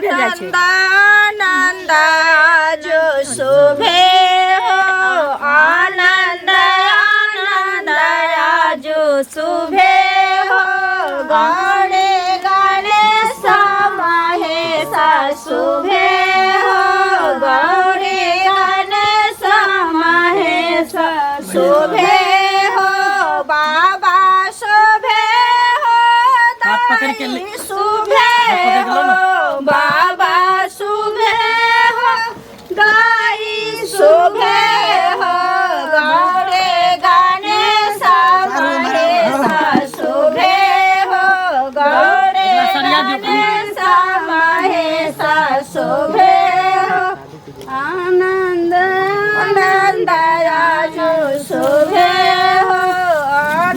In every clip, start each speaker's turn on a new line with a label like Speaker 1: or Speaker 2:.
Speaker 1: भेल जाइ छै।
Speaker 2: आनंद जो शोभे हो, आनंद आनंद जो शोभे हो, गणे गणेश महेश शोभे हो, गौरी गणेश महेश शोभे हो, बाबा शोभे हो,
Speaker 3: हाथ पकड़ के ले-
Speaker 2: दाई शोभे
Speaker 3: हाथ पकड़ के लो ना।
Speaker 2: हो, बाबा शोभे हो, गाई शोभे हो, गौरे गणेश महेश शोभे हो, गौरे
Speaker 3: एकरा सरिया दियौ।
Speaker 2: गणेश महेश शोभे हो, आनंद आनंद राजू शोभे हो,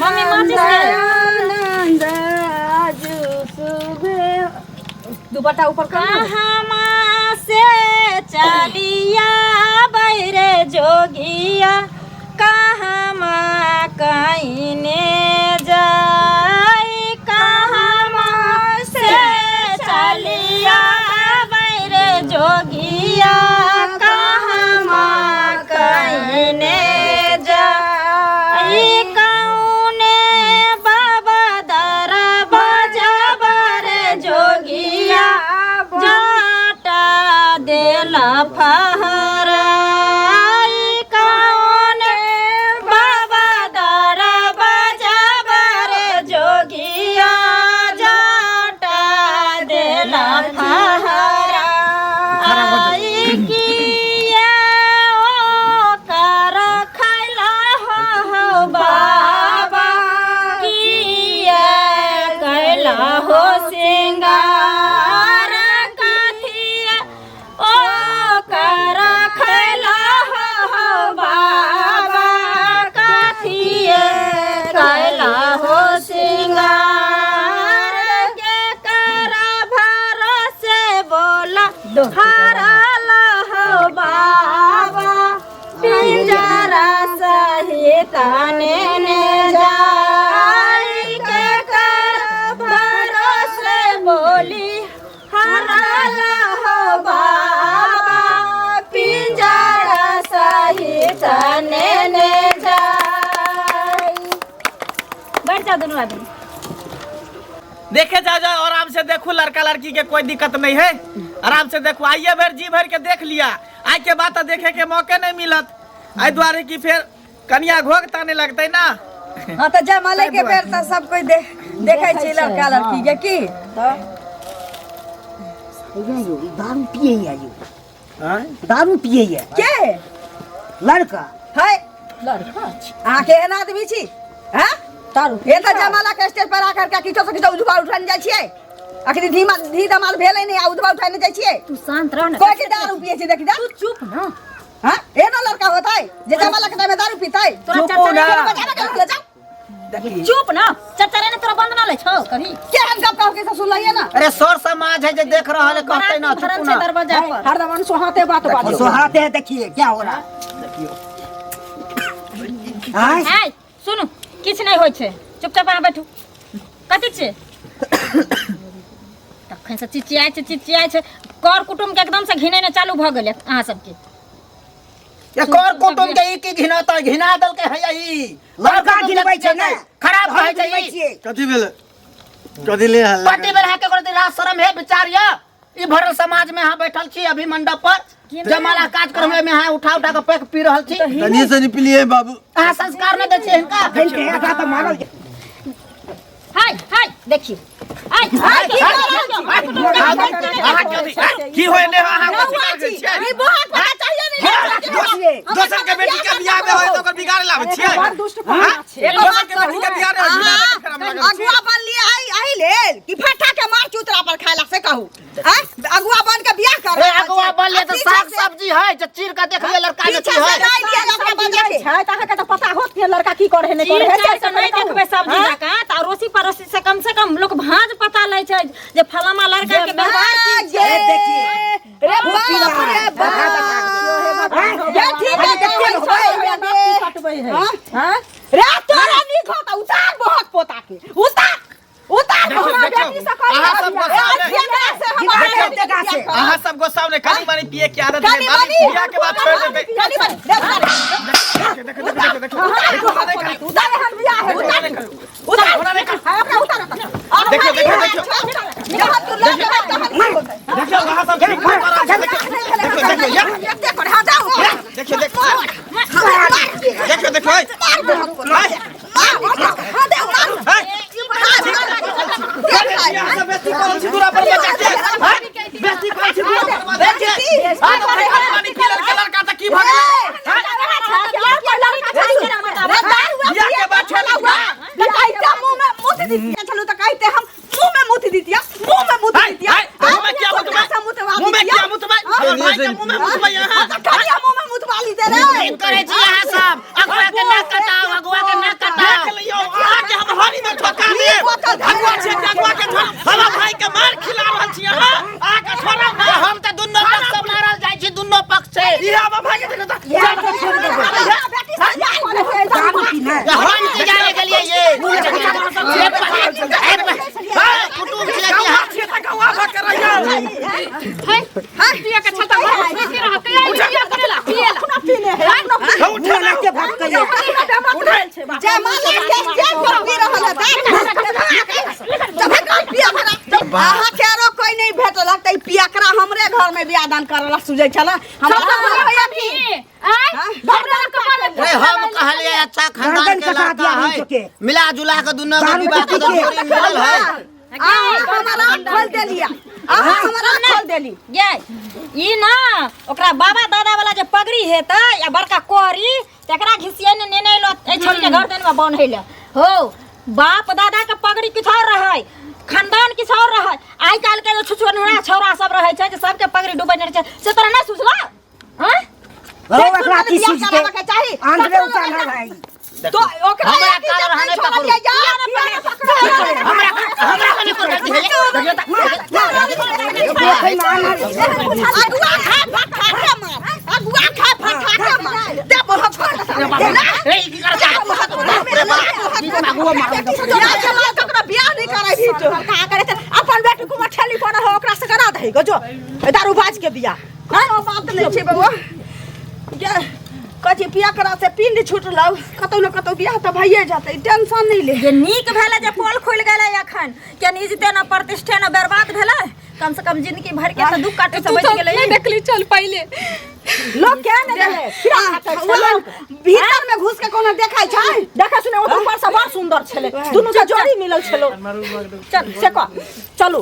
Speaker 4: मम्मी,
Speaker 2: आनंद
Speaker 4: माचिस ले।
Speaker 2: आनंद राजू शोभे हो।
Speaker 1: दुपट्टा ऊपर कर ना।
Speaker 4: कहाँ से चलिया बैरे जोगिया, कहाँ कहीने जाई, कहाँ से चलिया बैरे जोगिया, कहाँ कहीने जाई, कौने बाबा दरबाजा रे जोगिया, जाटा देला फहराई, कौने बाबा दरबाजा रे जोगिया, जाटा देला फहराई, किया ओ कर खैला हो बाबा, किया कैला हो सिंगार, कथिया ओ कर खैला हो बाबा, कथिया कैला हो सिंगार, के कर भरोसे बोला हरल हो बाबा, पिंजरा सहित ने जाई, के कर भरोसे बोली हरल हो बाबा, पिंजरा सहित ने जाई। बैठ जाओ दोनों आदमी।
Speaker 3: देखे जाओ जाओ, आराम से देखो, लड़का लड़की के कोई दिक्कत नहीं है, आराम से देखो। आइए भर जी भर के देख लिया, आइ के बाद तो देखे के मौके नहीं मिलत, एहि दुआरे की फेर कनिया घोघ ताने लगतै ना।
Speaker 1: हाँ तऽ जयमाले के बेर तऽ सब कोई देख देखै छै लड़का लड़की के की।
Speaker 5: दारू पिए यौ, दारू पिए
Speaker 1: के
Speaker 5: लड़का
Speaker 1: है। लड़का अहाँ केहन आदमी छी? हैं
Speaker 4: दारू
Speaker 1: हे तऽ जयमाला के स्टेज पर आकर के किछो से किछो उधबा उठाने जाइ छियै। अखनी धीमा धी दमाल भेलै नहि आ उधबा उठाने जाइ छियै।
Speaker 4: तू शांत रह ना।
Speaker 1: कोई के दारू पिए छै देखि जा।
Speaker 4: तू चुप ना।
Speaker 1: हाँ, एना लड़का होता है जे जमाला के टाइम में दारू पीता है।
Speaker 4: तोरा
Speaker 5: चुप
Speaker 4: चचा
Speaker 5: हो ना।
Speaker 1: बजाना के ले जाओ।
Speaker 4: चुप ना, चचा रे ने तोरा बंद ना ले छौ कभी।
Speaker 1: केहन गप कहू के सब सुनलहिए ना।
Speaker 5: अरे सर समाज है जे देख रहल है, कहते ना
Speaker 4: बराती
Speaker 5: चुप
Speaker 4: भरल
Speaker 5: ना।
Speaker 4: छै दरवाजा पर।
Speaker 1: हरदम सोहाते बात बाजो।
Speaker 5: सोहाते हैं, देखिए क्या हो रहा है, देखियो। आय
Speaker 4: आय सुनू, किछु नहि होइ छै, चुपचाप अहाँ बैठू। कथी छै तखन से चिचियाइ छै, चिचियाइ छै, कर कुटुम के एकदम से घिनेने चालू भऽ गेलै अहाँ सबके।
Speaker 5: ये कर कुटुम के ई की घिनाता, घिना देलकै है ई लड़का घिनबै छै ने, खराब कहै छै ई।
Speaker 6: कथी भेल? कथी ले हल्ला?
Speaker 5: कथी भेल है? केकरो राज शरम है विचार या ई भरल समाज में अहाँ बैठल छी अभी मंडप पर, जमाला कार्यक्रम में अहाँ उठा उठा के पैक पी रहल छी।
Speaker 6: तनिए से निपलिए बाबू।
Speaker 5: अहाँ संस्कार नहि दै छियै हिनका।
Speaker 4: हाय हाय देखियौ, हाय हाय की
Speaker 3: की होय ने अहाँ कथी करै छियै?
Speaker 1: ई बोहक पता चाहिए नहीं।
Speaker 3: दोसर के बेटी के बियाह में होय त ओकर बिगाड़ लाबै छियै?
Speaker 1: बड़ दुष्ट पना छै। एगो
Speaker 3: दोसर
Speaker 1: बात
Speaker 3: के बेटी के बियाह में होय, बिगाड़े के फेरामे लागल छियै।
Speaker 1: अगुआ बन लिए आई अही लेल कि फट्टा के मार चूतरा पर खायला से कहू? आँय? अगुआ बन के बियाह कर।
Speaker 5: ए अगुआ बन लिए तऽ साग सब्जी है जे चीर के देख लिए लड़का के
Speaker 1: पीछे
Speaker 5: की
Speaker 1: से
Speaker 5: है।
Speaker 1: नहीं लिए लड़का बजा के
Speaker 7: छै तऽ अहाँके तऽ पता होत कि लड़का की करे नहि
Speaker 4: चीर
Speaker 7: करे है।
Speaker 4: चारि के नहि देखबै सब्जी जकाँ तऽ अड़ोसी पड़ोसी से कम से कम लोक भाँज पता लै छै जे फलामा लड़का के व्यवहार की छै।
Speaker 1: देखिए रे बाप रे बाप, ये ठीक है
Speaker 7: कटबै है।
Speaker 1: हाँ? रे तोरा नीक होता, उतार बहुत पोता के, उतार उतार।
Speaker 3: देखियौ,
Speaker 1: हमरा
Speaker 3: देखियौ,
Speaker 1: बेटी से कही
Speaker 3: अहाँ सब
Speaker 1: ए,
Speaker 3: गोसा नहि।
Speaker 1: एकरा से हमरा
Speaker 3: देखियौ,
Speaker 1: बेटी के बियाह
Speaker 3: अहाँ सब गोसाव ने कनी मनी पिए के आदत है
Speaker 1: कनी
Speaker 3: बाबी
Speaker 1: मनी।
Speaker 3: बियाह के बाद छोड़ देते।
Speaker 1: कनी मनी
Speaker 3: देखो देखो देखो देखो देखो होना नहीं करी।
Speaker 1: उतार हम बियाह है
Speaker 3: होना नहीं करी।
Speaker 1: उतार
Speaker 3: होना नहीं करी।
Speaker 1: हां ओकरा उतार
Speaker 3: देखियो, देखियो, देखियो।
Speaker 1: जहाँ तू लग गया तहन
Speaker 3: देखियो अहाँ सब ठीक कर रहल छी। देखियो देखियो देखियो या
Speaker 1: देखो हां जाओ
Speaker 3: देखियो देखियो देखियो देखियो ओए। ओए। ओए। बियाह से बेसी करै छी दूरा पर बच्चा के हैं? बेसी करै छी दूरा पर बच्चा के हाँ, तऽ भाई कनी मनी पी लेलकै लड़का तऽ की भऽ गेलै हैं? बियाह के बाद छोड़ हाय, हाय, मुँह में क्या मुतबै? मुँह में क्या मुतबै? हमर भाई के मुँह में मुतबै अहाँ?
Speaker 5: ठीक करै छी अहाँ सब अगुआ के नाक कटाओ अगुआ के नाक कटाओ
Speaker 3: देख लियौ, अहाँके हम हरी में ठोका देब। अगुआ छियै कि अगुआ के छोड़ हमर भाई के मार खिला रहल छी अहाँ। अहाँके छोड़ब नहि।
Speaker 5: हम तऽ दुनू पक्ष से मारल जाइ छी दुनू पक्ष से
Speaker 3: ई हमर भाई के देखो तऽ
Speaker 5: हम की जाने गेलियै ये कुटुम छियै कि
Speaker 3: गौआ छियै तऽ गौआ भऽ के रहियौ। हौ, उठे ना।
Speaker 1: अहाँ के आरो कोई नहीं भेटलक तऽ ई पियकरा हमरे घर में बियाह दान करल सुझै छल हमरा
Speaker 5: रे हम कहलियै अच्छा खानदान के लड़का है मिला जुला के दुनू के विवाह के जोड़ी मिलल है
Speaker 1: अहाँ हमरा खोल देलियै अहाँ हमरा खोल देली
Speaker 4: ये ई ना ओकरा बाबा दादा वाला जे पगड़ी हेतै या बड़का कोहरी तकरा घिसिये ने नेने एलो ए छोड़ी के घर देन में बन्है ले हो। बाप दादा के पगड़ी किछु और रहै, खानदान किछु और रहै। आइ काल्हि के जे छुछुनरा छौड़ा सब रहै छै जे सबके पगड़ी डूबै रहै छै से तोरा नहि सुझलौ? हँ?
Speaker 8: ओकरा की
Speaker 1: बियाह
Speaker 8: सुझतै?
Speaker 1: कराबऽ के चाही
Speaker 8: आंध्रे उतार भाई
Speaker 1: तो ओकरा
Speaker 5: हमरा
Speaker 1: एक
Speaker 5: काल
Speaker 1: इज्जत
Speaker 5: रहने
Speaker 1: नहीं छोड़ल
Speaker 5: पकड़ू।
Speaker 1: जाय, जा, पिया पकड़ो।
Speaker 5: हमरा हमरा कने कोन गलती है
Speaker 1: अगुआ खा फटा के मार अगुआ खा फटा के मार दे बहुत छोड़
Speaker 5: रे ई की करता
Speaker 1: रे बाप तकरा बियाह नहीं कराबी तो का करे त अपन बेटी कुमार ठेली पड़ल हो ओकरा से करा दही गो जो दारू बाज के बियाह कोनो बात नहीं छै बबुआ गे कथी पिया करा से पिंड छूटलौ कतौ न कतौ बियाह तऽ भइए जेतै टेंशन नहीं ले।
Speaker 4: जे नीक भेलै जे पोल खुलि गेलै अखन के इज्जते न प्रतिष्ठे न बर्बाद भेलै, कम से कम जिंदगी भर के तऽ दुख काटे से बचि गेलै।
Speaker 2: नहीं देखली चल पहिले
Speaker 1: लोग के ने गेलै भीतर में घुस के कोनो देखै छै
Speaker 7: देखै सुने ओ तऽ ऊपर से बड़ सुंदर छलै दुनू के जोड़ी मिलल छलो। चल से कह चलू।